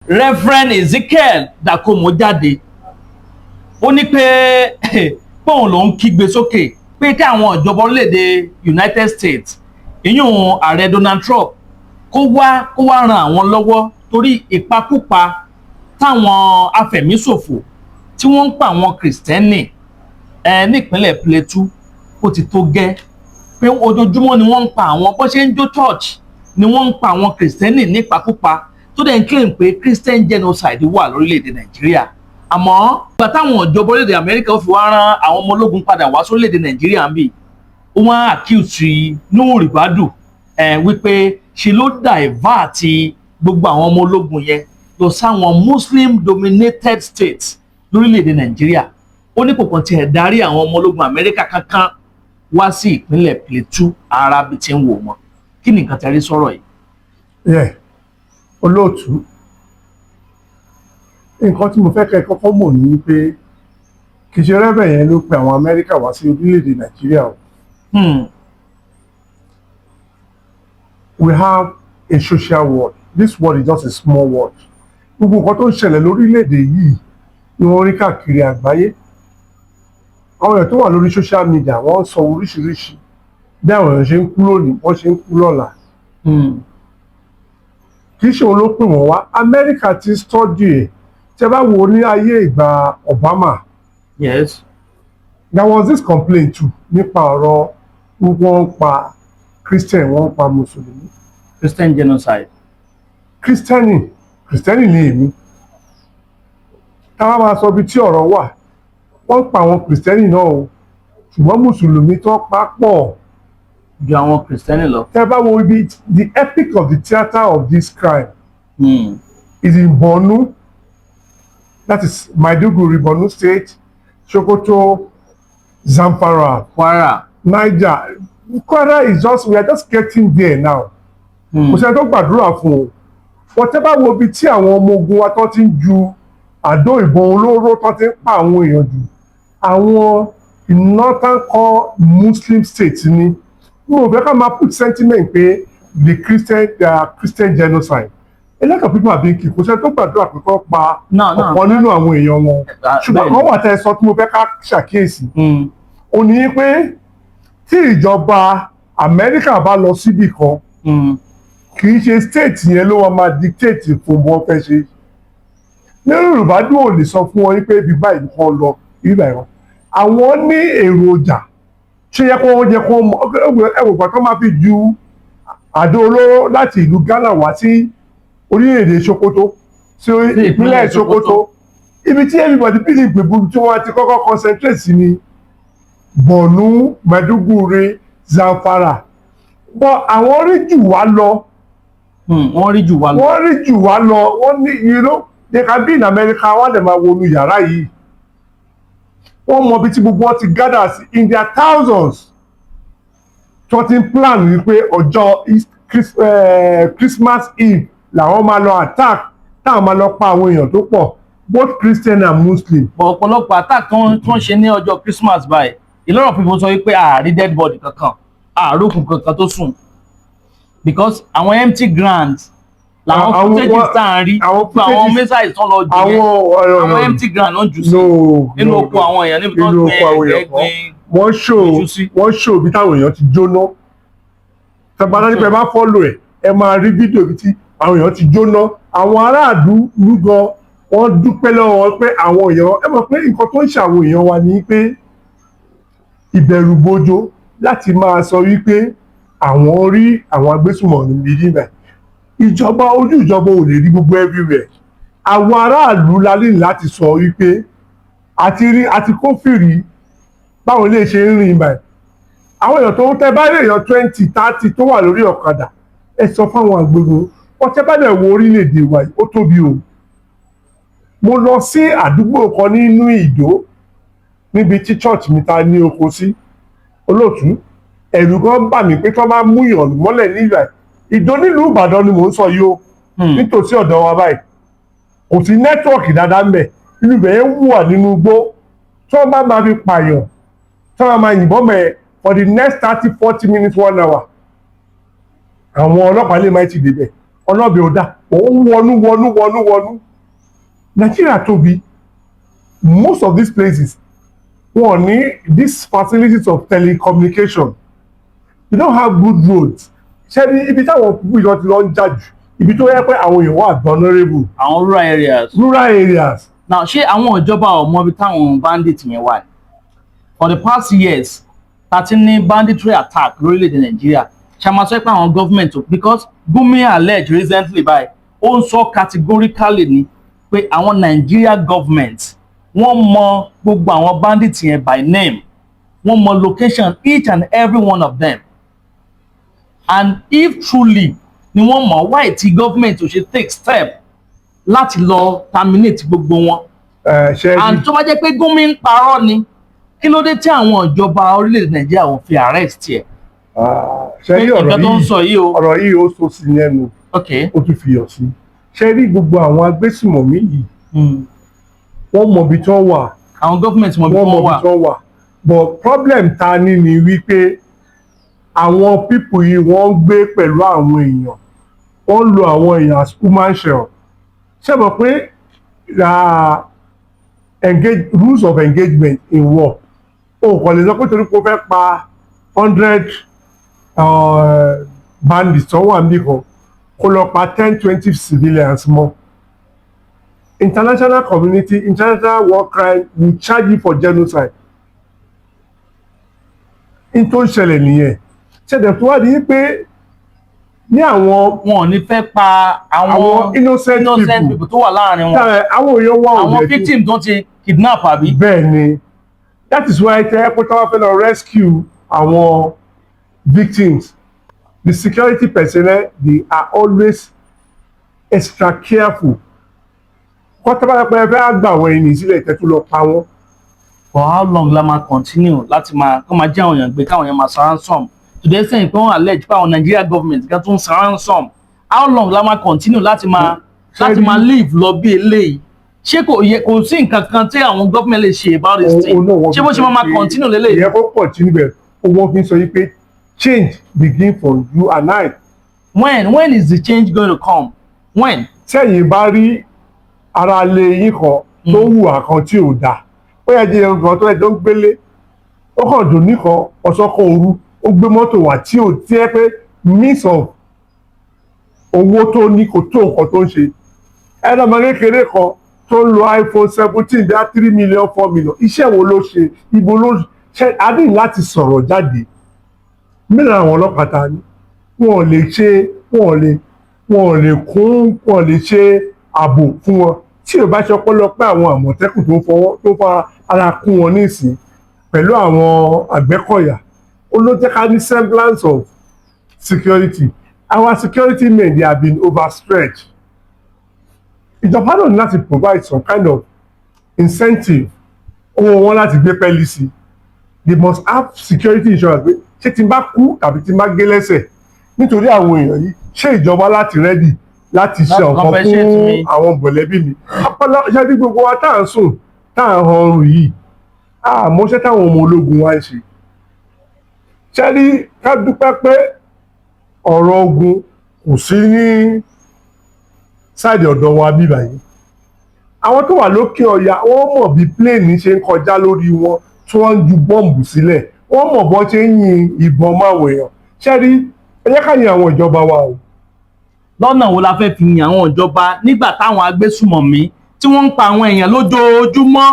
Reverend Ezekiel Dachomo jáde, ó ní pé póun ló ń kígbe sókè pé kí àwọn ìjọba orílẹ̀-èdè United States, ìyún ààrẹ Donald Trump, kó wá ran àwọn lọ́wọ́ torí ìpakúpa táwọn afẹ̀míṣòfò tí wọ́n ń pa àwọn Kìrìsìtẹ́nì ẹ nípínlẹ̀ Plateau, ó ti tó gẹ́, pé ojoojúmọ́ ni wọ́n ń pa àwọn, bó ṣe ń jó church ni wọ́n ń pa àwọn Kìrìsìtẹ́nì nípakúpa, tó dẹ̀ ń claim pé Christian genocide wà lórílẹ̀‐èdè Nàìjíríà. Àmọ́ ìgbà táwọn ìjọba orílẹ̀-èdè Amẹ́ríkà ó fi wá rán àwọn ọmọ ológun padà wá sórílẹ̀-èdè Nàìjíríà ń bì, wọ́n á accuse Nuhu Ribadu ẹ̀ wípé ṣe ló divert gbogbo àwọn ọmọ ológun yẹn lọ sáwọn Muslim dominated states lórílẹ̀-èdè Nàìjíríà. Ó ní kò kàn tiẹ̀ darí àwọn ọmọ ológun Amẹ́ríkà kankan wá sí ìpínlẹ̀ Plateau ara bí ti ń wò mọ́. Kí ni nǹkan tẹ́ rí sọ̀rọ̀ yìí? Yeah. Olóòtú, nǹkan tí mo fẹ́ kẹ́ ẹ kọ́kọ́ mọ̀ ní pé kì í ṣe reverend yẹn ló pe àwọn Amẹ́ríkà wá sí orílẹ̀-èdè Nàìjíríà o. We have a social world. This world is just a small world. Gbogbo nǹkan tó ń ṣẹlẹ̀ lórílẹ̀-èdè yìí ni wọ́n rí káàkiri àgbáyé. Àwọn èèyàn tó wà lórí social media, wọ́n ń sọ oríṣiríṣi bí àwọn èèyàn ṣe ń kú lónìí, wọ́n ṣe ń kú lọ́la. Kì í ṣe òun ló pè wọ́n wá. Amẹ́ríkà ti study ẹ̀. Tí ẹ bá wo ní ayé ìgbà Obama, there was this complaint too nípa ọ̀rọ̀ wọ́n ń pa Christian, wọ́n ń pa Mùsùlùmí. Christian genocide. Kírísítẹ́nì, Kìrìsìtẹ́nì ni èmi. Táwa máa sọ ibi tí ọ̀rọ̀ wà, wọ́n ń pa àwọn Kìrìsìtẹ́nì náà o, ṣùgbọ́n Mùsùlùmí tó pa pọ̀ ju àwọn Kìrìsìtẹ́nì lọ. Tẹ́ bá wo ibi the epic of the theatre of this crime is in Borno, that is Maiduguri, Borno State, Sokoto, Zamfara, Kwara. Niger. Kwara is just, we are just getting there now. Kò sẹ́ni tó gbàdúrà fún o. Wọ́n tẹ́ bá wo ibi tí àwọn ọmọ ogun wa tó ti ń ju àdó ìbọn olóró, tó ti ń pa àwọn èèyàn jù, àwọn northern core Muslim states ni. Mo ò fẹ́ ká máa put sentiment pé the Christian, the Christian genocide. A lot of people are being killed. Kò sẹ́ni tó gbàdúrà pé kó pa No, no. ọ̀pọ̀ nínú àwọn èèyàn wọn, ṣùgbọ́n kan wà tẹ́ ẹ sọ tí mo fẹ́ ká ṣàkíyèsí. Ó ní pé tí ìjọba Amẹ́ríkà bá lọ síbì kan, kì í ṣe state yẹn ló wọ́n máa dictate fún bọ́n fẹ́ ṣe. Nínú Yorùbá dùn, ò lè sọ fún wọn wípé ibi báyìí kan lọ, ibi báyìí kan. Àwọn ní èròjà ṣe yẹ kó wọ́n jẹ kó mọ ẹwò gbà tó máa fi ju àdó olóró láti ìlú Ghana wá sí orílẹ̀-èdè Sokoto, sí ìpínlẹ̀ Sokoto. Ibi tí everybody believe pé gbogbo tí wọ́n ti kọ́kọ́ concentrate sí ni Borno, Maiduguri, Zamfara, but àwọn rí jù wá lọ. Wọ́n rí jù wá lọ. Wọ́n rí jù wá lọ. Wọ́n ní, they can be in America, wọ́n lè máa wọnú yàrá yìí, wọ́n mọ ibi tí gbogbo wọn ti gather sí in their thousands, tí wọ́n ti ń plan wípé ọjọ́ Christmas Eve làwọn máa lọ attack, táwọn máa lọ pa àwọn èèyàn tó pọ̀, both Christian and Muslim. But ọ̀pọ̀lọpọ̀ attack tó ń ṣe ní ọjọ́ Christmas báyìí, a lot of people sọ wípé ààrí dead body kankan, ààrókùn kankan tó sùn, because àwọn empty grounds làwọn footages tá à ń rí àwọn fún àwọn footages- missiles tó ń lọ jù yẹn. Àwọn Àwọn empty ground ló ń jù sí no nínú no, oko no. àwọn èèyàn níbi tó ń Nínú gbin oko àwọn ẹ̀gẹ́, èèyàn kan. gbin Wọ́n ṣò iṣu sí. Wọ́n ṣò bí táwọn èèyàn ti jóná. Tẹ̀gbọ́n nípa ẹ bá follow ẹ̀, ẹ máa rí fídíò bí tí àwọn èèyàn ti jóná. Àwọn aráàlú gan, wọ́n dúpẹ́ lọ́wọ́ wọn pé àwọn èèyàn, ẹ mọ̀ pé nǹkan tó ń ṣe àwọn èèyàn wa ni pé ìbẹ̀rùbojo láti máa sọ wípé àwọn rí àwọn agbésùmọ̀mí níbẹ̀. Ìjọba, ojú ìjọba ò lè rí gbogbo everywhere. Àwọn aráàlú la ní láti sọ wípé àti rí àti kófìrí báwọn ilé ṣe ń rìn báyìí. Àwọn èèyàn tó ń tẹ bá lè yan 20, 30 tó wà lórí ọ̀kadà, ẹ sọ fáwọn àgbègbè wọn. Tẹ bá dẹ̀ wo orílẹ̀-èdè wa yìí, ó tóbi o. Mo lọ sí àdúgbò kan nínú Ìdó níbi tí church mi ta ní oko sí. Olóòtú, ẹ̀rù gan bà mí pé tí wọ́n bá mú yàn mọ́lẹ̀ nígbà Ìdó nílùú Ìbàdàn ni mò ń sọ yìí o, nítòsí ọ̀dọ̀ wa báyìí, kò sí network dáadáa ń bẹ̀. Inú ibẹ̀ yẹn wà nínú igbó. Tí wọ́n bá máa fi pààyàn, tí wọ́n máa yìnbọn mẹ́ for the next 30, 40 minutes, one hour, àwọn ọlọ́pàá lè má ti débẹ̀. Ọlọ́bẹ̀ ò dá. Òun wọnú wọnú wọnú wọnú. Nàìjíríà tóbi. Most of these places, wọn ní these facilities of telecommunication. You don't have good roads. Ṣé ní ibi táwọn púpù ìjọ ti lọ ń jà jù, ibi tó yẹ pé àwọn èèyàn wà vulnerable? Àwọn rural areas. Rural areas. Now, ṣé àwọn ìjọba ò mọ ibi táwọn bandit yẹn wà? For the past years ta ti ní banditry attack lórílẹ̀‐èdè Nàìjíríà, ṣe máa sọ pé àwọn government ò? Because Gumi allege recently báyìí, ó ń sọ categorically ni pé àwọn Nigeria government, wọ́n mọ gbogbo àwọn bandit yẹn by name, wọ́n mọ location each and every one of them. And if truly ni wọ́n mọ̀, why tí government ò ṣe take step láti lọ terminate gbogbo wọn? Ṣe And tó bá jẹ́ pé Gumi ń parọ́ ni, kí ló dé tí àwọn ìjọba orílẹ̀-èdè Nàìjíríà ò fi arrest ẹ̀? Ṣe rí ọ̀rọ̀ Nǹkan tó ń yìí sọ yìí o. Ọ̀rọ̀ yìí, ó sọ sí lẹ́nu, ó tún fi yọ̀ sí. Ṣe rí gbogbo àwọn agbésùmọ̀mí yìí, wọ́n mọ ibi tí wọ́n wà. Àwọn government mọ ibi Wọ́n tí mọ wọ́n ibi wà. tí wọ́n wà, but problem ta ní ni wípé àwọn people yìí, wọ́n ń gbé pẹ̀lú àwọn èèyàn, wọ́n ń lo àwọn èèyàn as human shell. Ṣé mọ̀ pé engage rules of engagement in war, o kò lè sọ pé torí pé o fẹ́ pa 100 bandits tó wà níbì kan, kó lọ pa 10, 20 civilians mọ́. International community, international war crime will charge you for genocide. N tó ń ṣẹlẹ̀ nìyẹn. Ṣẹlẹ̀ tó wá di pé ní àwọn Wọn ò ní fẹ́ pa àwọn àwọn innocent innocent people people tó wà láàrin wọn. Àwọn èèyàn wà. Àwọn Òde victim tó ti kidnap, àbí? Bẹ́ẹ̀ ni. That is why tẹ́ pé táwọn fẹ́ lọ rescue àwọn victims, the security personnel, they are always extra careful kọ́tàbá pé ẹ fẹ́ gbà àwọn ẹni sílẹ̀, tẹ́tù lọ pa wọ́n. For how long la máa continue láti máa kó máa jẹ́ àwọn èèyàn gbé, káwọn èèyàn máa san ransom, to the extent pé wọ́n allege pé àwọn Nigeria government gan tún san ransom? How long la máa continue láti máa live lọ bí eléyìí? Ṣé kò yẹ kò sí nǹkan kan tí àwọn government lè ṣe about this thing? Òun náà wọ́n Ṣé bó ṣe máa continue lélẹ́yìí? Ìyẹn kó continue bẹ́ẹ̀. Owó fi ń sọ yìí pé change begin from you and I. When is the change going to come? When? Tẹ́yìn bá rí ara lé yín kan tó hùwà kan tí ò dáa, ó yẹ jẹ́ nǹkan tó yẹ tó ń gbélé, ó kàn dùn nìkan, ọ̀sán kan òru, ó gbé mọ́tò wá tí ò tí ẹ pé means of owó tó ní kò tó nǹkan tó ń ṣe, ẹ̀rọ ọmọ kékeré kan tó ń lo iPhone 17 bí i 3 million, 4 million, iṣẹ́ wo ló ṣe? Ibo ló ṣe? A ní láti sọ̀rọ̀ jáde. Mélòó àwọn ọlọ́pàá ta ní? Wọn ò lè ṣe, wọn ò lè kún, wọn ò lè ṣe ààbò fún wọn tí ò bá ṣe ọpẹ́lọpẹ́ àwọn Àmọ̀tẹ́kùn tó ń fọwọ́ tó fa ara kún wọn nísìn pẹ̀lú àwọn Àgbẹ̀kọ̀yà. Ó ló jẹ́ ká ní semblance of security. Our security men, they have been overstretched. Ìjọba náà ní láti provide some kind of incentive, owó wọn láti gbé pẹ́ẹ́lí sí. They must have security insurance pé ṣé tí n bá kú tàbí tí n bá gé lẹ́sẹ̀ nítorí àwọn èèyàn yìí, ṣé ìjọba láti ready láti ṣe Láti ọ̀kan compensate fún mi. àwọn mọ̀lẹ́bí mi? Ọpọlọ ṣé tí gbogbo wa tá à ń sùn, tá à ń hanrun yìí, àmọ́ṣẹ́ táwọn ọmọ ológun wa ń ṣe. Ṣé ní ká dúpẹ́ pé ọ̀rọ̀ ogun kò sí ní side ọ̀dọ̀ wa bí báyìí. Àwọn tó wà lókè ọya, wọ́n mọ̀ bí plane ṣe ń kọjá lórí wọn tí wọ́n ń ju bọ́ǹbù sílẹ̀, wọ́n mọ̀ bọ́n ṣe ń yin ìbọn máwọn èèyàn. Ṣé rí, ẹ jẹ́ ká yin àwọn ìjọba wa o. Lọ́nà wo la fẹ́ fi yàn àwọn ìjọba nígbà táwọn agbésùmọ̀mí tí wọ́n ń pa àwọn èèyàn lójoojúmọ́?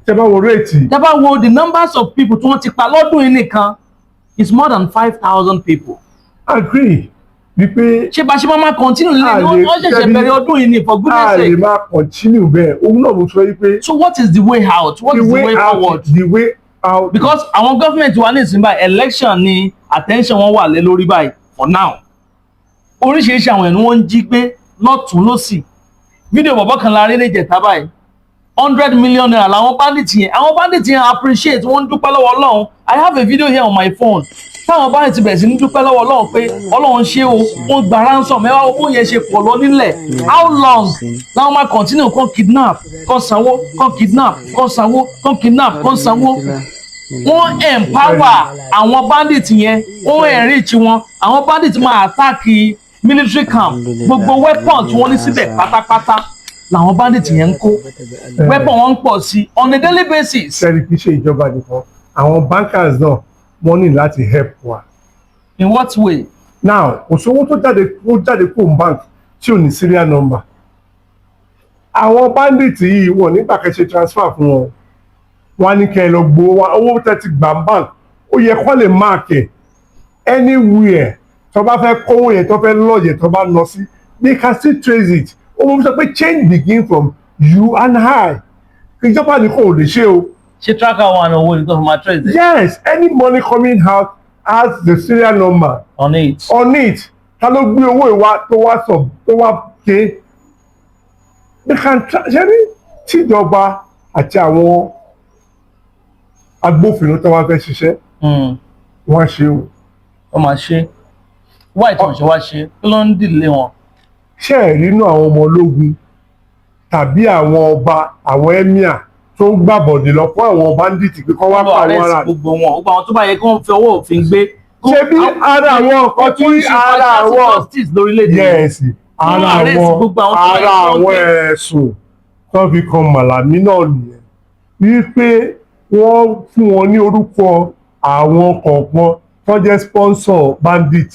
Tẹ́ bá wo rate Tẹ́ bá wo the numbers of people tí wọ́n ti pa lọ́dún yìí nìkan, it's more than 5,000 people. Agree wípé Ṣé bá ṣe máa continue lẹ́yìn? A lè Wọ́n ṣẹ̀ṣẹ̀ bẹ̀rẹ̀ ọdún yìí ni, for goodness a lè sake. máa continue bẹ́ẹ̀. Òun náà mo sọ wípé So what is the way out? What the is the way way out forward? The way out. Because àwọn government wa ní ìsìn báyìí, election ni attention wọn wà lé lórí báyìí for now. Oríṣiríṣi àwọn èèyàn ni wọ́n ń jí gbé lọ́tún lọ́sì. Fídíò bọ̀bọ̀ kan la rí ní ìjẹta báyìí, ₦100 million làwọn bandits yẹn. Àwọn bandits yẹn appreciate, wọ́n ń dúpẹ́ lọ́wọ́ Ọlọ́run. I have a video here on my phone táwọn bandits bẹ̀rẹ̀ sí ní dúpẹ́ lọ́wọ́ Ọlọ́run pé Ọlọ́run ṣé o, wọ́n gba ransom. Ẹ wá owó yẹn ṣe pọ̀ lọ nílẹ̀. How long làwọn máa continue kan kidnap, kan sanwó, kan kidnap, kan sanwó, kan kidnap, kan sanwó? Wọ́n empower àwọn bandits yẹn, wọ́n enrich wọn. Àwọn bandits máa attack Military camp, gbogbo weapon tí wọ́n ní síbẹ̀ pátápátá làwọn bandit yẹn ń kó. Weapon wọn ń pọ̀ sí on a daily basis. Sẹ́rí, kì í ṣe ìjọba nìkan, àwọn bankers náà, wọ́n ní láti help wa. In what way? Now, kò sówó tó jáde kó bank tí ò ní serial number. Àwọn bandit yìí, wọ́n nígbà kẹ́ ṣe transfer fún wọn, wọ́n á ní kẹ́ ẹ lọ gbowó wa. Owó tẹ́ ti gbà ń bank, ó yẹ kó lè mark ẹ̀ anywhere tó bá fẹ́ kówó yẹn, tó fẹ́ lọ́ọ̀yẹ̀, tó bá lọ sí, they can still trace it. Ó mọ̀ sọ pé change begin from you and I. Ìjọba nìkan ò lè ṣe o. Ṣé tracker wà ní owó ni tó fi máa trace it? Yes, any money coming out has the serial number on it. On it. Ta ló gbé owó ìwà tó wá sọ tó wá ké? They can ṣe ní tíjọba àti àwọn agbófinró tó wá fẹ́ ṣiṣẹ́, wọ́n á ṣe o. Wọ́n máa ṣe. Why tí wọ́n ṣe wá ṣe? Kí ló ń dìlé wọn? Ṣé ẹ̀ nínú àwọn ọmọ ológun tàbí àwọn ọba, àwọn emir tó ń gbàbọ̀dè lọ fún àwọn bandit pé kọ́ wá Wọ́n lọ pa àwọn arrest ará gbogbo wọn, gbogbo àwọn tó bá yẹ kí wọ́n fi ọwọ́ òfin gbé. Ṣé bí ara àwọn nǹkan tí ara àwọn justice lórílẹ̀‐èdè yìí. Yes, ara arrest àwọn gbogbo àwọn tó bá yẹ ara kí wọ́n àwọn gbé. ẹ̀sùn tó fi kan Màlàmí náà nìyẹn, wípé wọ́n fún wọn ní orúkọ àwọn kọ̀ọ̀kan tó jẹ́ sponsor bandit,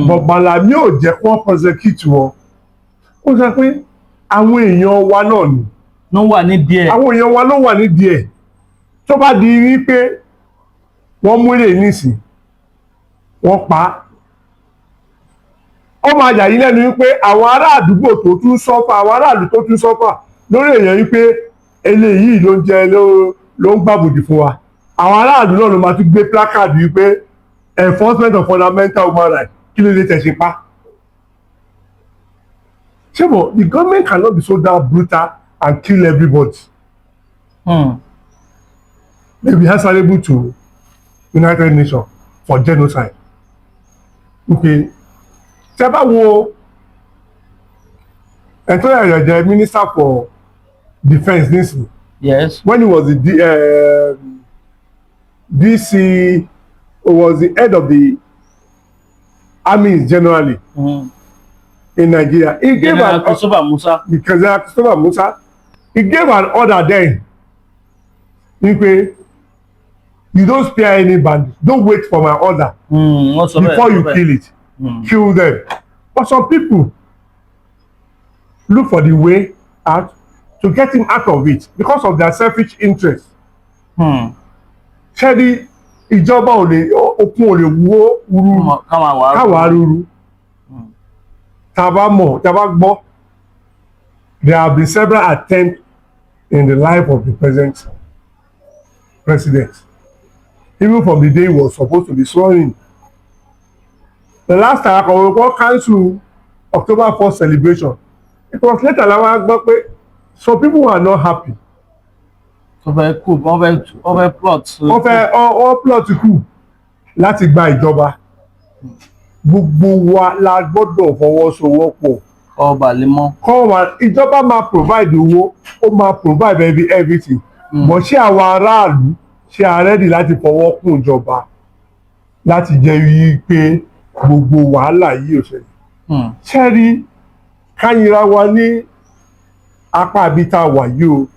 but Màlàmí ò jẹ́ kí wọ́n prosecute wọn. Ó sọ pé àwọn èèyàn wa náà ni Ló wà nídìí ẹ̀. Àwọn èèyàn wa ló wà nídìí ẹ̀. Tó bá di wípé wọ́n mú èlé nísìn, wọ́n pa á, ó máa yà yín lẹ́nu wípé àwọn ará àdúgbò tó tún suffer, àwọn aráàlú tó tún suffer lórí èèyàn, wípé eléyìí ló ń jẹ, ló ń gbàbòdì fún wa, àwọn aráàlú náà ló máa tún gbé placard wípé enforcement of fundamental human rights, kí ló dé tẹ̀ ṣe pa. Ṣé mo, the government cannot be so that brutal and kill everybody. May be answerable to United Nations for genocide. Okay, tẹ́ bá wo ẹ̀tọ́ yàrá jẹ́ minister for defence nísìnyí, when he was the DC, was the head of the army generally in Nigeria, he gave General an Christopher Musa. Because Christopher Musa, he gave an order then wípé you don't spare any bandit, don't wait for my order Wọ́n sọ bẹ́ẹ̀. before you sọ bẹ́ẹ̀. kill it, kill them. But some people look for the way out to get him out of it because of their selfish interest. Ṣẹ́ni ìjọba ò lè, okun ò lè wó rúru Ká máa wà á. káwa rúru. Tá a bá mọ̀, tá a bá gbọ́, there have been several attempts in the life of the present president, even from the day he was supposed to be sworn in. The last time akọ̀wé kọ́ cancel October 1st celebration, it was later la wá gbọ́ pé some people were not happy. Wọ́n fẹ́ kú, wọ́n fẹ́ plot. Wọ́n fẹ́ wọ́n plot coup láti gba ìjọba. Gbogbo wa la gbọ́dọ̀ fọwọ́sowọ́pọ̀. Ọba lè mọ́. Kọ́ wa, ìjọba máa provide owó, ó máa provide everything, but ṣé àwa aráàlú, ṣé a ready láti fọwọ́ kún ìjọba láti jẹ́ wí pé gbogbo wàhálà yìí ò ṣẹlẹ̀? Ṣé rí káyìnra wa ní apá àbí tá a wà yìí o,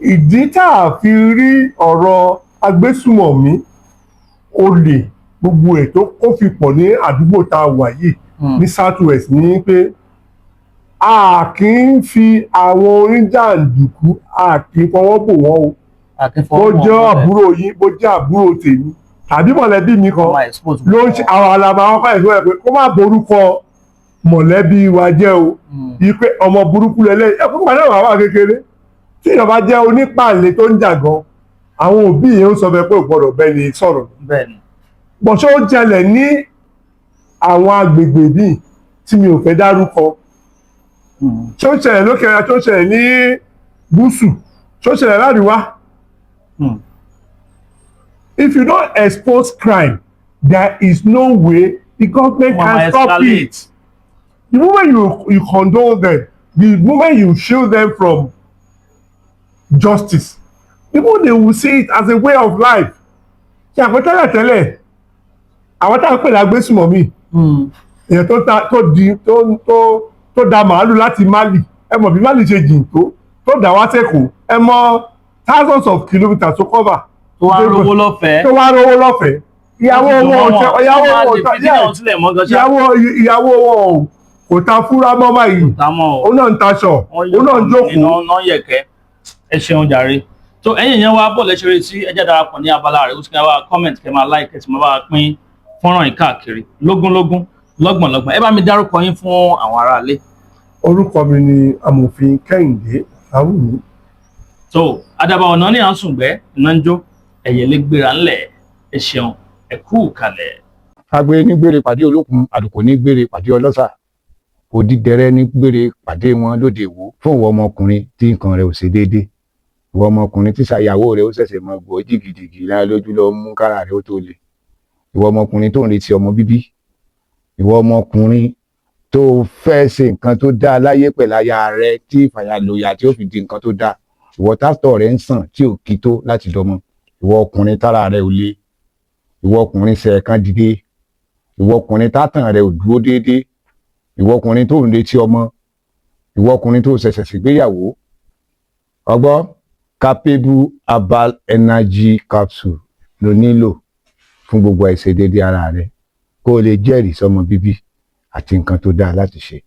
ìdí tá a fi rí ọ̀rọ̀ agbésùmọ̀mí, olè, gbogbo ẹ̀ tó kó fi pọ̀ ní àdúgbò tá a wà yìí ní South West ní pé a kì í fi àwọn oníjàǹdùkú, a kì í fọwọ́ bò wọ́n o. Bó jẹ́ àbúrò yín, bó jẹ́ àbúrò tèmi tàbí mọ̀lẹ́bí mi kan ló ń ṣe àwọn alàmà, àwọn fáìsì wọ́n pé kó má borúkọ mọ̀lẹ́bí wa jẹ́ o, yìí pé ọmọ burúkú lẹ́lẹ́ ẹ fún ìpàdé àwọn kékeré. Tí ìjọba jẹ́ onípàlẹ̀ tó ń jà gan, àwọn òbí yẹn ń sọ fẹ́ pé ò gbọ́dọ̀ bẹ́ẹ̀ ni sọ̀rọ̀. Bọ̀ ṣé ó jẹlẹ̀ ní àwọn agbègbè míì tí mi ò fẹ́ dárúkọ? Ṣé ó ṣẹlẹ̀ lókè ọya? Ṣé ó ṣẹlẹ̀ ní gúúsù? Ṣé ó ṣẹlẹ̀ láríwá? If you don't expose crime, there is no way the government Wọ́n máa can stop escalate. it. The moment you condone them, the moment you shield them from justice, the more they will see it as a way of life. Ṣe àpẹtẹ́lẹ̀ tẹ́lẹ̀, àwọn táwọn pè lágbésùmọ̀mí, Èèyàn tó ta, tó di, tó da màálù láti Mali, ẹ mọ̀ bí Mali ṣe jìn tó dà wá sẹ́kọ̀ọ́, ẹ mọ̀ thousands of kilometres tó cover. Tó wá rówó lọ́fẹ̀ẹ́. Tó wá rówó lọ́fẹ̀ẹ́. Ìyàwó wọn ò tẹ, ìyàwó wọn ò tẹ, ìyàwó wọn ò kò ta fúra mọ́ báyìí. Òun náà ń taṣọ, òun náà ń jókòó. Náà yẹ̀kẹ́. Ẹ ṣeun jàre. Tó ẹ̀yin yẹn wá bọ̀ lẹ́sẹ̀rẹ́ sí, ẹ jẹ́ darapọ̀ ní abala rẹ̀, ó sì kí wá comment, kẹ́ máa like, kẹ́ sì máa bá wa pín fọ́nrán yìí káàkiri lógúnlógún, lọ́gbọ̀nlọ́gbọ̀n. Ẹ bá mi dárúkọ yín fún àwọn aráalé. Orúkọ mi ni Amòfin Kẹ́hìndé Láwùmí. Tó àdàbà ọ̀nà ní à ń sùngbẹ́ iná ń jó ẹ̀yẹ̀lé gbéra ńlẹ̀. Ẹ ṣeun, ẹ kú kalẹ̀. Agbe ní gbére pàdé olókun, àlùkò ní gbére pàdé ọlọ́sà, òdìdẹrẹ́ ní gbére pàdé wọn lóde Ìwó. Fún ìwọ ọmọkùnrin tí nǹkan rẹ̀ ò ṣe déédé, ìwọ ọmọkùnrin tí ṣàyàwó rẹ̀ ó ṣẹ̀ṣẹ̀ mọ gbọ́ jìgìjìgì lára lójú lọ mú kára rẹ̀ ó tó le, ìwọ ọmọkùnrin tó ń retí ọmọ bíbí, ìwọ ọmọkùnrin tó fẹ́ ṣe nǹkan tó dáa láyé pẹ̀lú aya rẹ̀ tí ìfàyàlòyà tí ó fi di nǹkan tó dáa, ìwọ tásítọ̀ rẹ̀ ń sàn tí ò kí tó láti dọmọ, ìwọ ọkùnrin tára rẹ̀ ò le, ìwọ ọkùnrin ṣẹ̀ẹ̀kan dìde, ìwọ ọkùnrin tátàn rẹ̀ ò dúró déédéé, ìwọ ọkùnrin tó ń retí ọmọ, ìwọ ọkùnrin tó ṣẹ̀ṣẹ̀ ṣègbéyàwó, ọgbọ́ Capable Herbal Energy Capsule ló nílò fún gbogbo àìṣedéédé ara rẹ, kó o lè jẹ́rìí sọmọ bíbí àti nǹkan tó dáa láti ṣe.